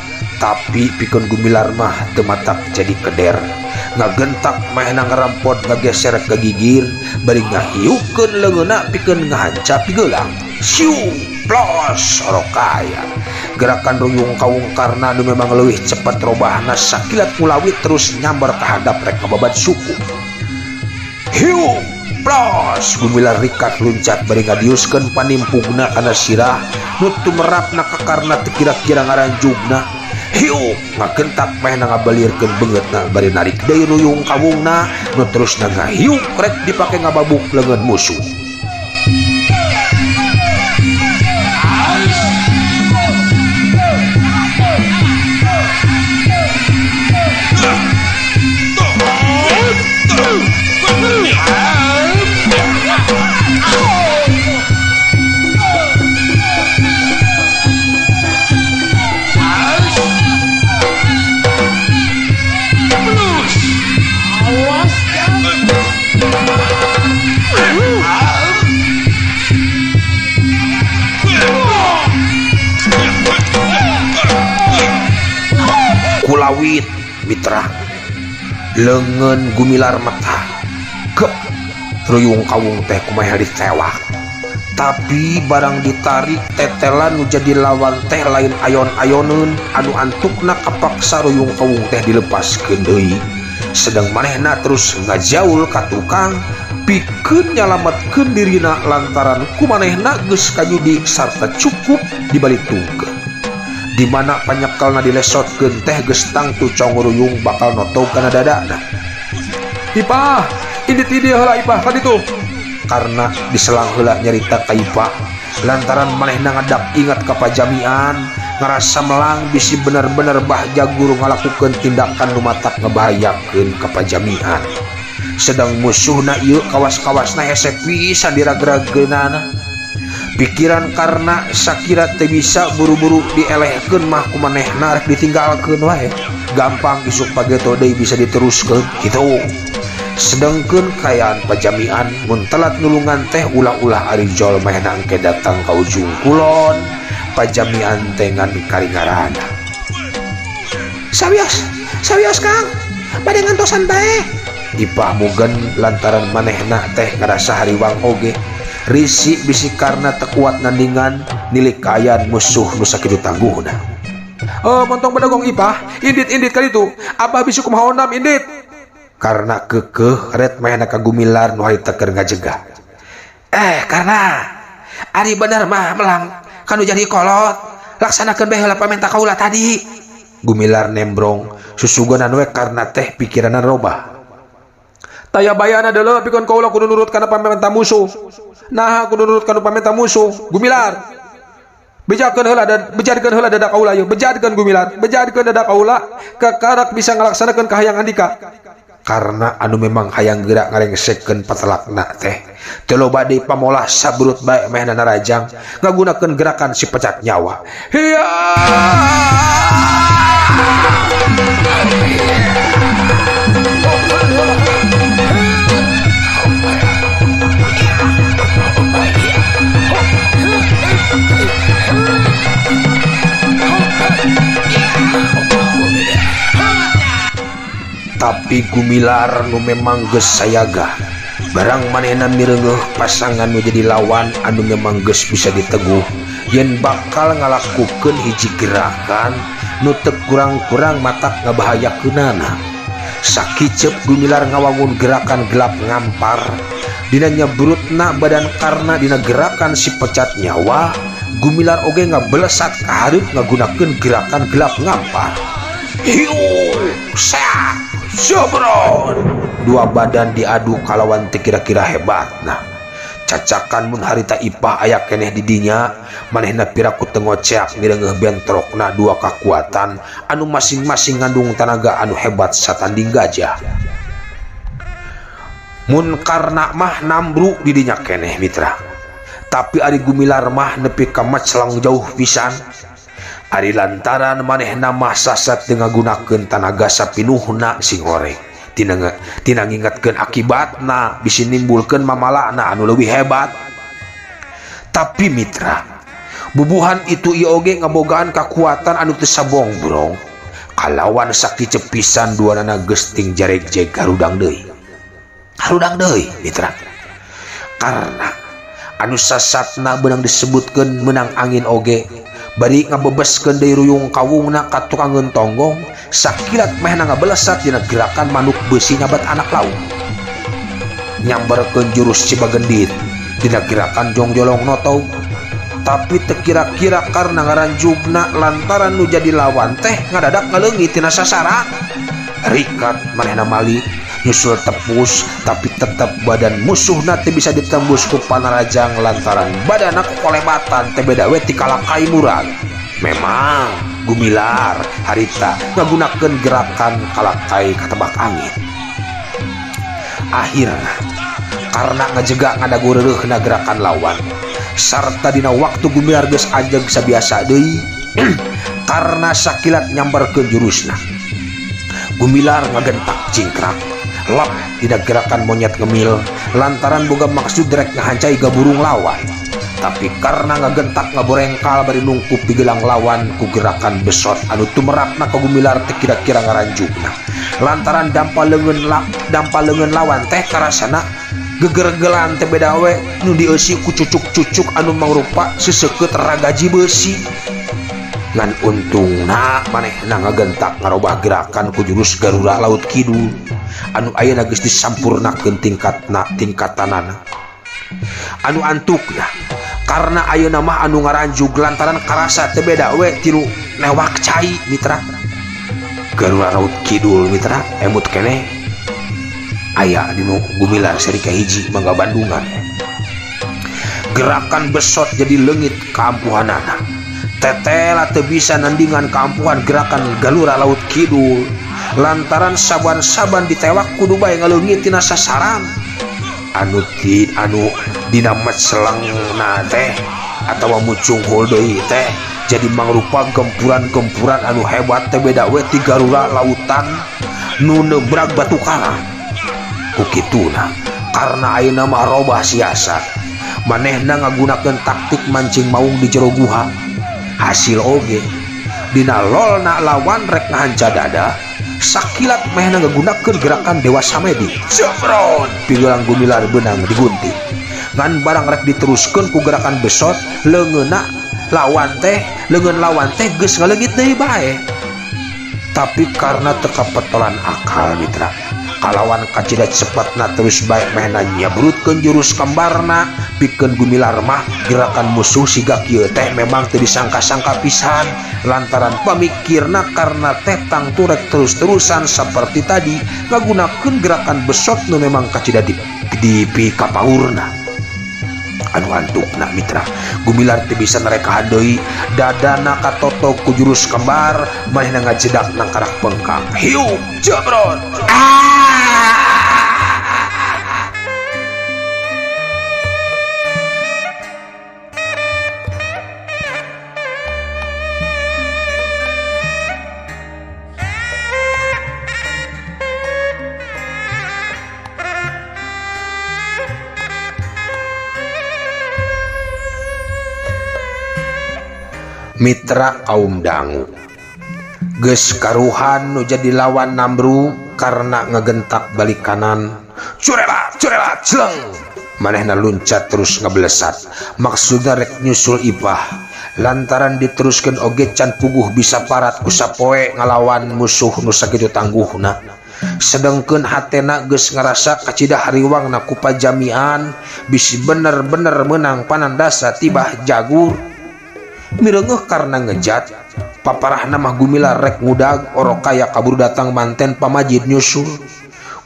Tapi pikeun Gumilar mah teu matak jadi keder. Ngagentak manehna ngarampod ngageser ka gigir bari ngahiukeun leungeunna pikeun ngahancap pigelang. Siu plos sorokaya. Gerakan ruyung kawung karna nu memang leuwih cepet robahna sakilat kulawit terus nyambar ka handap rek ngababad suku. Hiu plos Gumilar rikat luncat bari ngadiuskeun panimpugna kana sirah nu tumerapna ka karna teu kira-kira ngaranjugna. Hiu ngagentak manehna ngabalirkeun beungeutna bari narik deui ruyung kawungna nu terusna ngahiuk rek dipake ngababuk leungeun musuh. Kulawit mitra leungeun Gumilar mata gep ruyung kawung teh kumaha ditewak. Tapi barang ditarik tetelan nu jadi lawan teh lain ayon-ayoneun anu antukna kapaksa ruyung kawung teh dilepaskeun deui. Sedang manehna terus ngajaul ka tukang pikeun nyalametkeun dirina lantaran kumanehna geus kajudi sarta cukup dibalitungkeun. Di mana panyekelna dilesotkeun teh geus tangtu cong ruyung bakal notog kana dadana. Ipah, indit ieu heula Ipah ka ditu. Karena diselang heula nyarita ka Ipah lantaran manehna ngadak ingat ka pajamian ngarasa melang bisi bener-bener bah jagur ngalakukeun tindakan nu matak ngebahayakeun ka pajamian. Sedang musuhna ieu kawas-kawasna hese pisan diragrageunana. Pikiran karena sakira teu bisa buru-buru dielehkeun mah kumanehna rek ditinggalkeun wae. Gampang isuk pageto deui bisa diteruskeun kitu. Sedengkeun kaayaan pajamian mun telat nulungan teh ulah-ulah ari jol manehna engke datang ka ujung kulon pajamian teh ngan karingarana. Sawios, sawios Kang, bade ngantosan bae. Ipah mugen lantaran manehna teh ngarasa hariwang oge. Risi bisi karena tekuat nandingan nilik kaayaan musuh nu sakitu tangguhna. Oh, montong bedegong Ipah, indit-indit kali itu. Abah bisi kumaha onam indit. Karena kekeh ret manehna ka Gumilar nu harita keur ngajegah. Karena ari bener mah melang kanu jadi kolot. Laksanakeun bae heula pamenta kaula tadi. Gumilar nembrong susugenan we karena teh pikiranna robah. Taya bayana deuleu pikeun kaula kudu nurut kana pamenta musuh. Naha kudu nurut kana pamenta musuh. Gumilar. Bejakeun heula dan bejadkeun heula dada kaula ieu. Bejadkeun Gumilar, bejadkeun dada kaula kakarak bisa ngalaksanakeun kahayang andika. Karena anu memang hayang gerak ngarengsekeun patelakna teh. Teu loba deui pamolah sabrut bae mehna narajang ngagunakeun gerakan si pecat nyawa. Hiya! Tapi Gumilar nu memang geus sayaga. Barang manehna mireungeuh pasangan nu jadi lawan anu memang geus bisa diteguh yen bakal ngalakukeun hiji gerakan nu teu kurang-kurang matak ngabahayakeunana. Sakiceup Gumilar ngawangun gerakan gelap ngampar dina nyebrutna badan karna dina gerakan si pecat nyawa. Gumilar oge ngabelesat ka hareup ngagunakeun gerakan gelap ngampar. Hiu sak Sobron. Dua badan diadu kalawan teu kira-kira hebatna. Cacakan mun harita Ipah aya keneh di dinya, manehna piraku teu ngoceak mireungeuh bentrokna dua kakuatan anu masing-masing ngandung tanaga anu hebat satanding gajah. Mun karna mah nambru di dinya keneh mitra. Tapi ari Gumilar mah nepi ka macelang jauh pisan. Ari lantaran manehna mah sasat teu ngagunakeun tanaga sapinuhna sing horeng. Tina ngingetkeun akibatna bisi nimbulkeun mamalana anu leuwih hebat. Tapi mitra, bubuhan itu ieu oge ngabogaan kakuatan anu teu sabongbrong. Kalawan sakicep pisan duanana geus ting jaregjeg harudang deui. Harudang deui mitra. Karena anu sasatna beunang disebutkeun menang angin oge bari ngabebeskeun deui ruyung kawungna ka tukangeun tonggong sakilat mehna ngabelesat dina gerakan manuk beusi nyabat anak laut. Nyamberkeun jurus Cibagendit dina gerakan jongjolong notog. Tapi teu kira-kira karena ngaranjugna lantaran nu jadi lawan teh ngadadak ngaleungit tina sasaran. Rikat manehna malik nyusul tepus tapi tetep badan musuhna teu bisa ditembus ku panarajang lantaran badanna kokolebatan teh beda we ti kalakai murag. Memang Gumilar harita ngagunakeun gerakan kalakai katebak angin. Akhirna karena ngajega ngadagureureuhna gerakan lawan sarta dina waktu Gumilar geus ajeg sabiasa deui karena sakilat nyamberkeun jurusna. Gumilar ngagentak cingkrak lap dina gerakan monyet ngemil lantaran boga maksud rek ngahancai gaburung lawan. Tapi karena ngagentak ngaborengkal bari nungkup pigelang lawan ku gerakan besot anu tumerapna ka Gumilar teh kira-kira ngaranjugna. Lantaran dampa leungeun lawan teh karasana gegergelan teh beda we nu dieusi ku cucuk-cucuk anu mangrupa seseukeut ragaji beusi. Ngan untungna manehna ngagentak ngarobah gerakan ku jurus Garuda Laut Kidul anu ayeuna geus disampurnakeun tingkatanana. Anu antukna karena ayeuna mah anu ngaranjug lantaran karasa teu beda we tilu newak cai mitra. Garuda Laut Kidul mitra emut keneh aya dinu Gumilar seri kahiji mangga Bandungan. Gerakan besot jadi leungit kaampuhanana. Tetela teu bisa nandingan kaampuhan gerakan Galura Laut Kidul lantaran saban-saban ditewak kudu bae ngaleungit tina sasaran. Anu dina mecelengna teh atawa mucunghul deui teh jadi mangrupa gempuran-gempuran anu hebat teh beda we ti Garura Lautan nu neubrag batu karang. Ku kituna karena ayeuna mah robah siasat manehna ngagunakeun taktik mancing maung di jero guha. Hasil oge dina lolna lawan rek ngahanca dada sakilat manehna ngagunakeun gerakan Dewa Samedi. Jebrot pigelang Gumilar beunang digunting. Ngan barang rek diteruskeun ku gerakan besot leungeunna lawan teh leungeun lawan teh geus ngaleungit deui bae. Tapi karena teu kapetolan akal mitra kalawan kacida cepatna terus bae mehna nyabrutkeun jurus kembarna pikeun Gumilar mah gerakan musuh siga kieu teh memang teu disangka-sangka pisan lantaran pamikirna karena teh tangtu rek terus-terusan seperti tadi ngagunakeun gerakan besot nu memang kacida dipikapaurna. Anu antukna mitra Gumilar teu bisa narekahan deui dadana katotok ku jurus kembar manehna ngajedak nangkarak pengkang. Hiup jebrot. Mitra kaum dangu geus karuhan nu jadi lawan nambru karena ngegentak balik kanan curelat curelat celeng manehna luncat terus ngebelesat maksudna rek nyusul Ipah lantaran diteruskeun oge can puguh bisa parat ku sapoe ngalawan musuh nu sakitu tangguhna. Sedengkeun hatena geus ngarasa kacida hariwangna ku pajamian bisi bener-bener meunang panandasa tibah jagur. Mireungeuh karena ngejat paparahna mah Gumilar rek ngudag orok kaya kabur datang manten pamajid nyusul.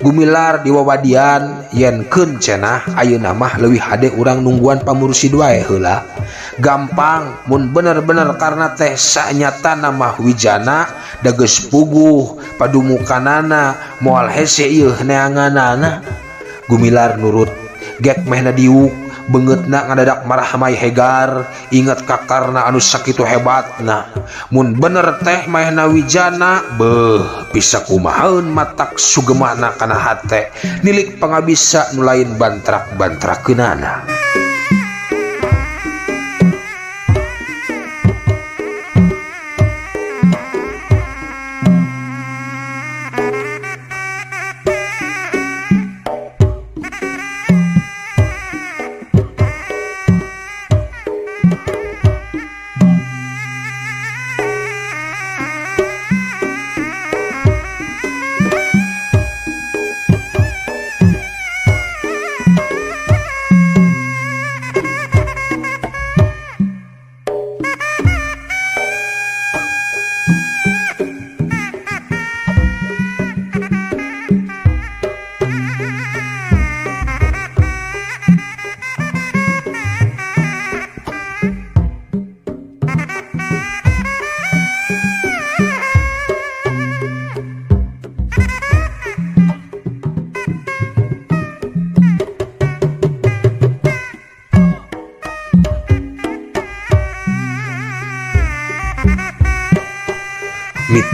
Gumilar diwawadian yen keun cenah ayeuna mah leuwih hade urang nungguan pamursid wae heula. Gampang mun bener-bener karena teh sanyatana mah wijana da geus puguh padumukanana moal hese ieu neanganana. Gumilar nurut gek mehna diuk beungeutna ngadadak marahmai hegar inget ka karna anu sakitu hebatna. Mun bener teh manehna wijana beuh bisa kumahaeun matak sugemana kana hate nilik pangabisa nu lain bantrak-bantrakeunana.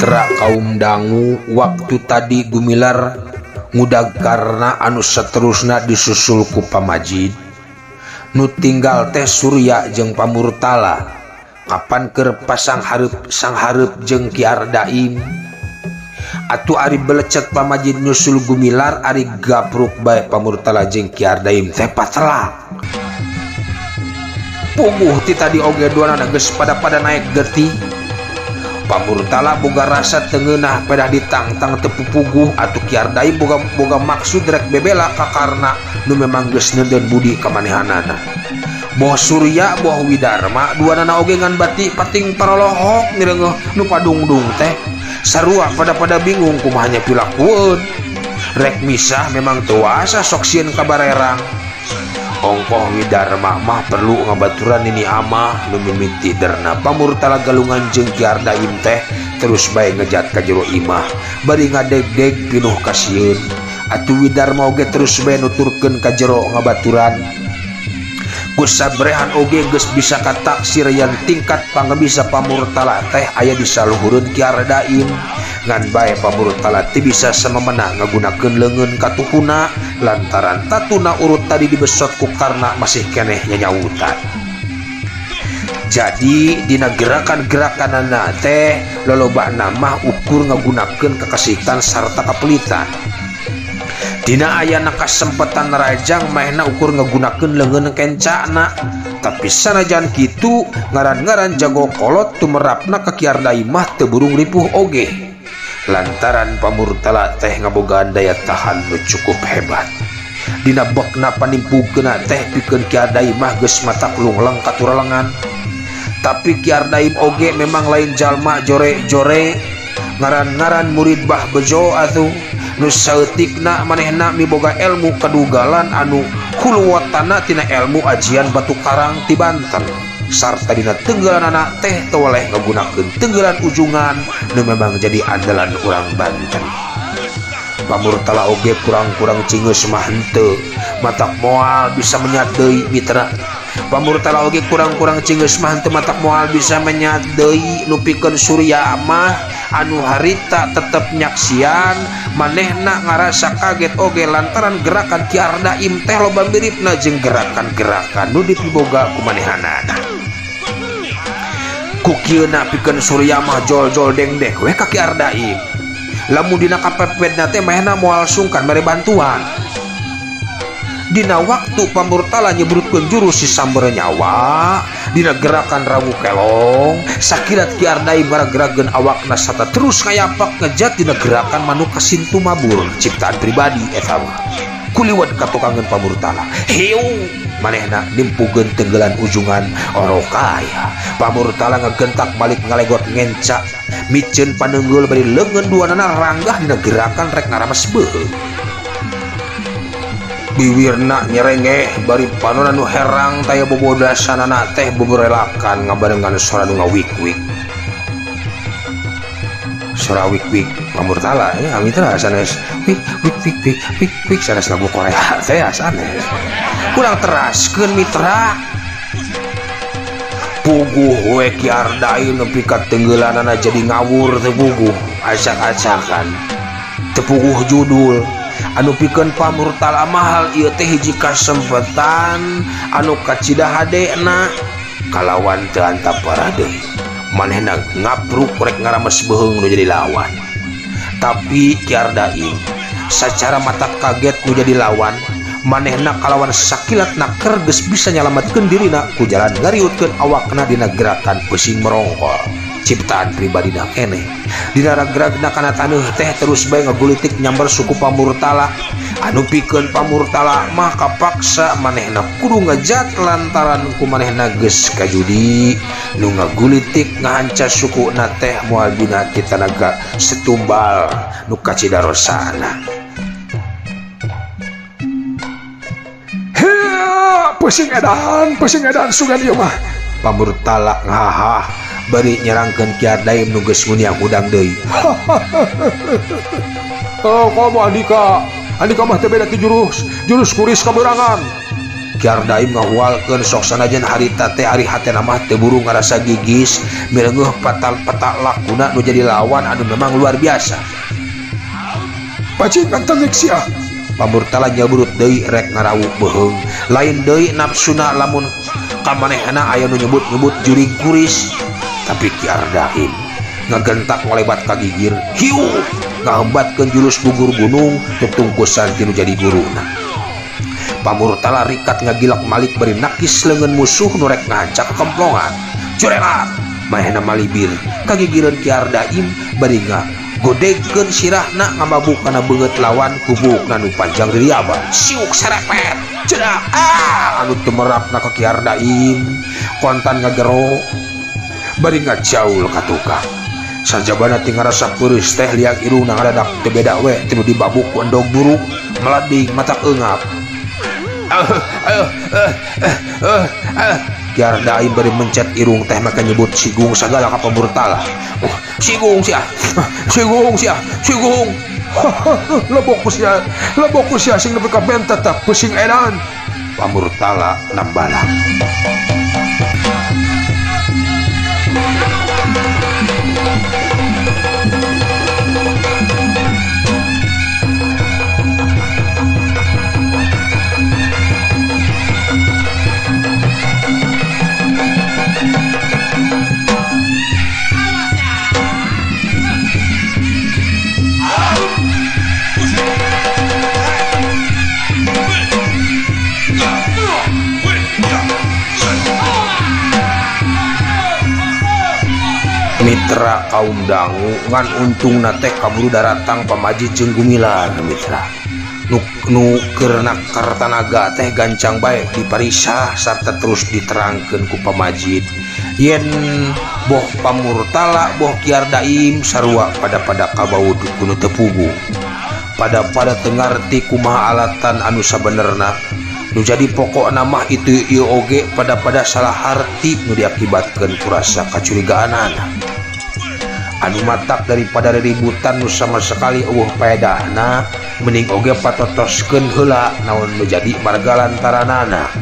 Mitra kaum dangu, waktu tadi Gumilar ngudag karena anu seterusna disusul ku Pamajid, nu tinggal teh Surya jeung Pamurtala kapan keur pasang hareup sang hareup jeung Ki Ardaim. Atuh ari belecet Pamajid nyusul Gumilar, ari gapruk bae Pamurtala jeung Ki Ardaim teh patelak. Puguh ti tadi oge duanana geus pada-pada naik getih. Pamurtala boga rasa teu ngeunah pedah ditangtang teu pupuguh, atuh Ki Ardaim boga maksud rek bebela ka Karna nu memang geus neudeun budi ka manehanana. Boh Surya boh Widarma duanana oge ngan bati pating parolohok mireungeuh nu padungdung teh. Sarua pada-pada bingung kumaha nya pilakueun. Rek misah memang teu asa sok sieun ka barerang. Ongkoh Widarma mah perlu ngabaturan nini amah nu mimiti derna Pamurtala galungan jeung Ki Ardaim teh terus bae ngejat ka jero imah bari ngadegdeg pinuh kasieun. Atuh Widarma oge terus bae nuturkeun ka jero ngabaturan. Ku sabrehan oge geus bisa kataksir yang tingkat pangabisa Pamurtala teh aya di saluhureun Ki Ardaim. Ngan bae Pamurtala teu bisa samemena ngagunakeun leungeun katuhuna lantaran tatuna urut tadi dibesot ku Karna masih keneh nyanyautan. Jadi dina gerakan-gerakanana teh lolobana mah ukur ngagunakeun kakasitan sarta kapelitan. Dina ayana kasempetan rajang mahna ukur ngagunakeun leungeun kencana. Tapi sanajan kitu ngaran-ngaran jago kolot tumerapna ka Ki Ardaim mah teu burung ripuh oge. Lantaran Pamurtala teh ngabogaan daya tahan nu cukup hebat. Dina bekna panimpukeuna teh pikeun Ki Ardaim mah geus matak lungleng katuralengan. Tapi Ki Ardaim oge memang lain jalma jore-jore, ngaran-ngaran murid Bah Bejo atuh nu saeutikna manehna miboga ilmu kadugalan anu huluwatana tina ilmu ajian batu karang ti Banten. Sarta dina tenggelanana teh teu weleh ngagunakeun tenggelan ujungan nu memang jadi andalan urang Banten. Pamurtala oge kurang-kurang cingeus mah henteu, matak moal bisa menyat deui mitra. Pamurtala oge kurang-kurang cingeus mah henteu, matak moal bisa menyat deui. Nu pikeun Surya mah anu harita tetep nyaksian manehna ngarasa kaget oge lantaran gerakan Ki Ardaim teh loba miripna jeung gerakan-gerakan nu dipiboga ku manehanana. Ku kieuna pikeun Surya mah jol-jol dengdek we ka Ki Ardaim. Lamun dina kapepetna teh manehna moal sungkan mere bantuan. Dina waktu Pamurtala nyebrutkeun jurus si samber nyawa dina gerakan rangu kelong, sakilat Ki Ardaim ngaragrageun awakna sarta terus ngayapak ngejat dina gerakan manuk kasintu mabur ciptaan pribadi eta mah. Kuliwat katukangeun Pamurtala. Hiu manehna nimpugeun tenggelan ujungan orokaya. Pamurtala ngegentak balik ngalegot ngenca miceun panenggul bari leungeun duanana ranggah dina gerakan rek ngarames beuheung. Biwirna nyerengeh bari panona nu herang taya bobodasanana teh beberelakan ngabarengan sora nu ngawik-wik. Sora wik-wik Pamurtala ya mitra sanes wik wik wik wik wik wik sanes lagu Korea teh sanes. Kurang teraskeun mitra. Puguh we Ki Ardaim nepi ka tenggelanana jadi ngawur teu puguh acak-acakan. Teu puguh judul. Anu pikeun Pamurtala mahal ieu teh hiji kasempetan anu kacida hadena kalawan teu antap parade. Manehna ngabruk rek ngarames beuheung nu jadi lawan. Tapi Ki Ardaim sacara mata kaget nu jadi lawan, manehna kalawan sakilat naker geus bisa nyalametkeun dirina ku jalan ngariutkeun awakna dina gerakan pusing merongkol ciptaan pribadina keneh. Dina ragragna kana taneuh teh terus bae ngagulitik nyamber suku Pamurtala. Anu pikeun Pamurtala mah kapaksa manehna kudu ngejat lantaran ku manehna geus kajudi nu ngagulitik ngahanca sukuna teh moal dina tanaga setumbal nu kacida rosana. Hea, pusing edan sugan ieu mah. Pamurtala ngahah bari nyerangkeun Ki Ardaim nu geus nguniang hudang deui. Oh, komo Andika. Andika mah teu beda ti jurus, jurus kuris kaberangan. Ki Ardaim ngahualkeun sok sanajan harita teh ari hatena mah teu buru ngarasa gigis mileungeuh patal petak lakuna nu jadi lawan anu memang luar biasa. Bajingan tengik sia. Pamurtala nyaburut deui rek ngarawu beuheung. Lain deui nafsuna lamun kamanehna aya nu nyebut-nyebut jurig kuris. Tapi Ki Ardaim ngagentak ngolebat ka gigir, hiu ngahembatkeun jurus gugur gunung tutungkusan ti nu jadi guruna. Pamurtala rikat ngagilak malik bari nakis leungeun musuh nu rek ngahancak kekemplongan. Curelat manehna malibir kagigireun Ki Ardaim bari ngagodegkeun sirahna ngamabuk kana beungeut lawan kubukna nu panjang diriaba. Siuk serepet cedak anu tumerapna ka Ki Ardaim kontan ngagero bari ngajaul ka tukang. Sajabana ti ngarasa peureus teh liang irungna ngadadak teu beda we ti nu dibabuk ku endog buruk melading matak eungap. Ki Ardaim bari mencet irung teh maka nyebut Sigung sagala ka Pamurtala. Sigung sia, Sigung sia, Sigung. Lebok ku sia, lebok ku sia sing nepi ka bentet tah pusing edan. Pamurtala nambalang. Mitra kaum dangu ngan untungna teh kaburu daratang pamaji jeung Gumilar mitra. Nu keur nakar tanaga teh gancang bae diparisa sarta terus diterangkeun ku pamajid. Yen boh Pamurtala boh Ki Ardaim sarua pada-pada kabaud kuno teu puguh. Pada-pada teu ngarti kumaha alatan anu sabenerna. Nu jadi pokokna mah itu ieu oge pada-pada salah harti nu diakibatkeun ku rasa kacurigaanana. Anu matak daripada reributan nu sama sekali eueuh paedahna mending oge patotoskeun heula naon nu jadi marga lantaranana.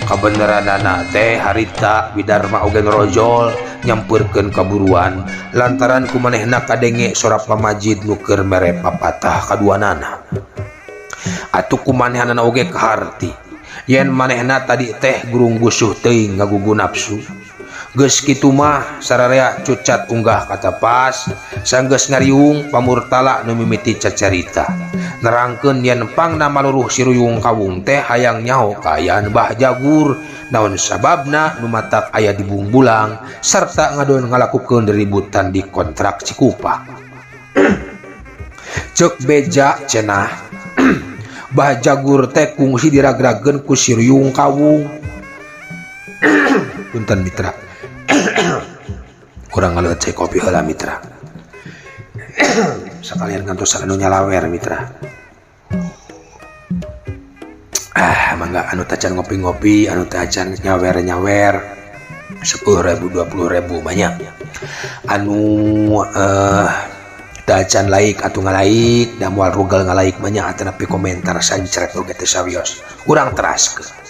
Kabeneranana teh harita Widarma oge ngerojol nyampeurkeun kaburuan lantaran ku manehna kadenge sora pamajid nu keur mere papatah kaduanana. Atuh ku manehanana oge kaharti yen manehna tadi teh gurung gusuh teuing ngagugu nafsu. Geus kitu mah sararea cucat unggah katapas sanggeus ngariung Pamurtala nu mimiti cacarita nerangkeun yen pangna maluruh si Ruyung Kawung teh hayang nyaho kaayaan Bah Jagur naon sababna nu matak aya di Bungbulang sarta ngadon ngalakukeun ributan di kontrak Cikupa. Ceuk beja cenah Bah Jagur teh kungsi diragrageun ku si Ruyung Kawung. Punten mitra. Kurang ngaleut cai kopi heula mitra. Sekalian ngantosan anu nyalawer mitra. Mangga anu tacan ngopi-ngopi, anu tacan nyawer-nyawer 10.000 20.000 banyak. Anu tacan like atau ngalaik, da moal rugal ngalaik banyak atanapi komentar sancret oge teu sawios. Urang teraskeun.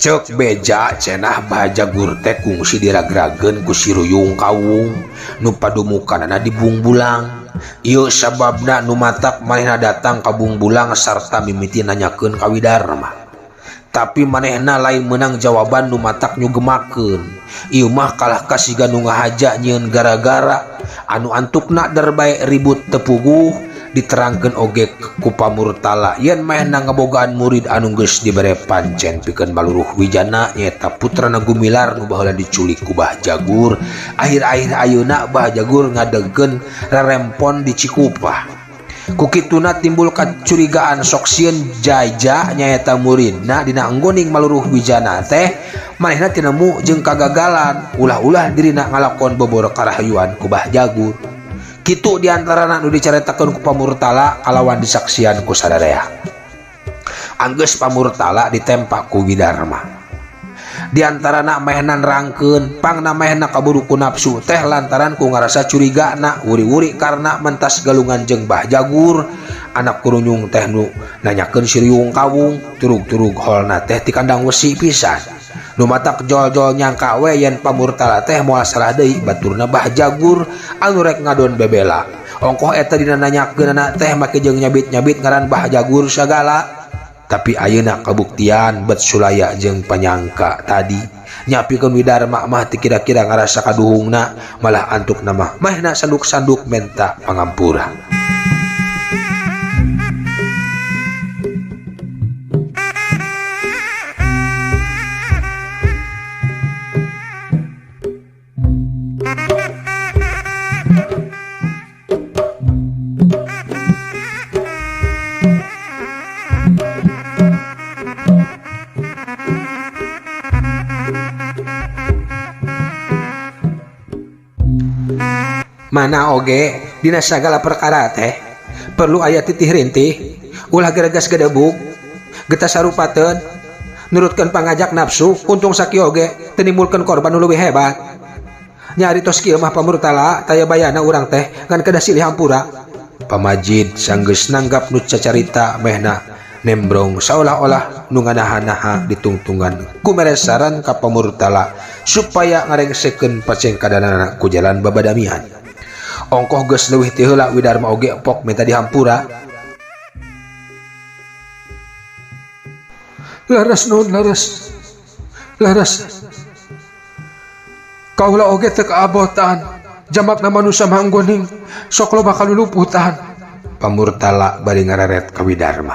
Ceuk beja cenah Bah Jagur teh kungsi diragrageun ku si Ruyung Kawung nu padumukanana di Bungbulang. Ieu sababna nu matak manehna datang ka Bungbulang sarta mimiti nanyakeun ka Widarma. Tapi manehna lain meunang jawaban nu matak nyugemakeun. Ieu mah kalah ka siga nu ngahaja nyieun gara-gara anu antukna derbae ribut teu puguh. Diterangkeun oge ku Pamurtala yen manehna ngabogaan murid anu geus dibere pancen pikeun maluruh wijana nyaeta putrana Gumilar nu baheula diculik ku Bah Jagur. Akhir-akhir ayeuna Bah Jagur ngadegkeun rerempon di Cikupa. Ku kituna timbul kacurigaan sok sieun jaja nyaeta muridna dina anggoning maluruh wijana teh manehna tinemu jeung kagagalan ulah-ulah dirina ngalakon bobor karahayuan ku Bah Jagur. Kitu diantarana nu dicaritakeun ku Pamurtala kalawan disaksian ku sadarea. Anggeus Pamurtala ditempa ku Widarma. Diantarana mehna nerangkeun pangna mehna kaburu ku nafsu teh lantaran ku ngarasa curigana wuri-wuri karena mentas galungan jeung Bah Jagur. Anak kurunyung teh nu nanyakeun si Riung Kawung turug-turug holna teh ti kandang wesi pisan. Nu matak jol-jol nyangka we yen Pamurtala teh moal salah deui baturna Bah Jagur anu rek ngadon bebela. Ongkoh eta dina nanyakeunana teh make jeung nyabit-nyabit ngaran Bah Jagur sagala. Tapi ayeuna kabuktian bet sulaya jeung panyangka tadi nyapikeun Widarma mah teu kira-kira ngarasa kaduhungna malah antukna mah mahna sanduk-sanduk menta pangampura. Mana oge dina sagala perkara teh perlu aya titih rintih ulah geregas gedebuk getas sarupateun nurutkeun pangajak nafsu untung sakieu oge teu nimbulkeun korban nu leuwih hebat. Nyari tos kieu mah Pamurtala taya bayana urang teh ngan kedah silih hampura. Pamajid sanggeus nanggap nu cacarita mehna nembrong saolah-olah nu nganaha-naha ditungtungan ku mere saran ka Pamurtala supaya ngarengsekeun pacengkadanana ku jalan babadamian. Ongkoh geus leuwih ti heula Widarma oge pok minta dihampura. Laras nuhun laras. Laras. Kaula oge teu kaabotan. Jamakna manusia manggoning sok loba kaluluputan. Pamurtala bari ngareret ka Widarma.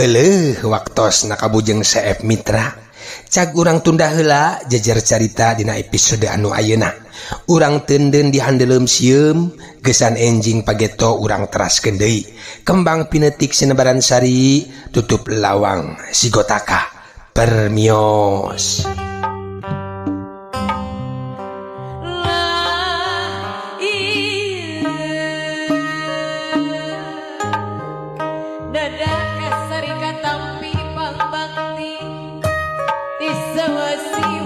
Eleuh waktos nakabujeng CF Mitra. Cag urang tunda heula jejer carita dina episode anu ayeuna. Urang teunden di handeuleum sieum, gesan enjing pageto urang teraskeun deui. Kembang pinetik sinebaran sari, tutup lawang sigotaka. Permios. Dadah kasari katampi pangbakti ti sawasiwi.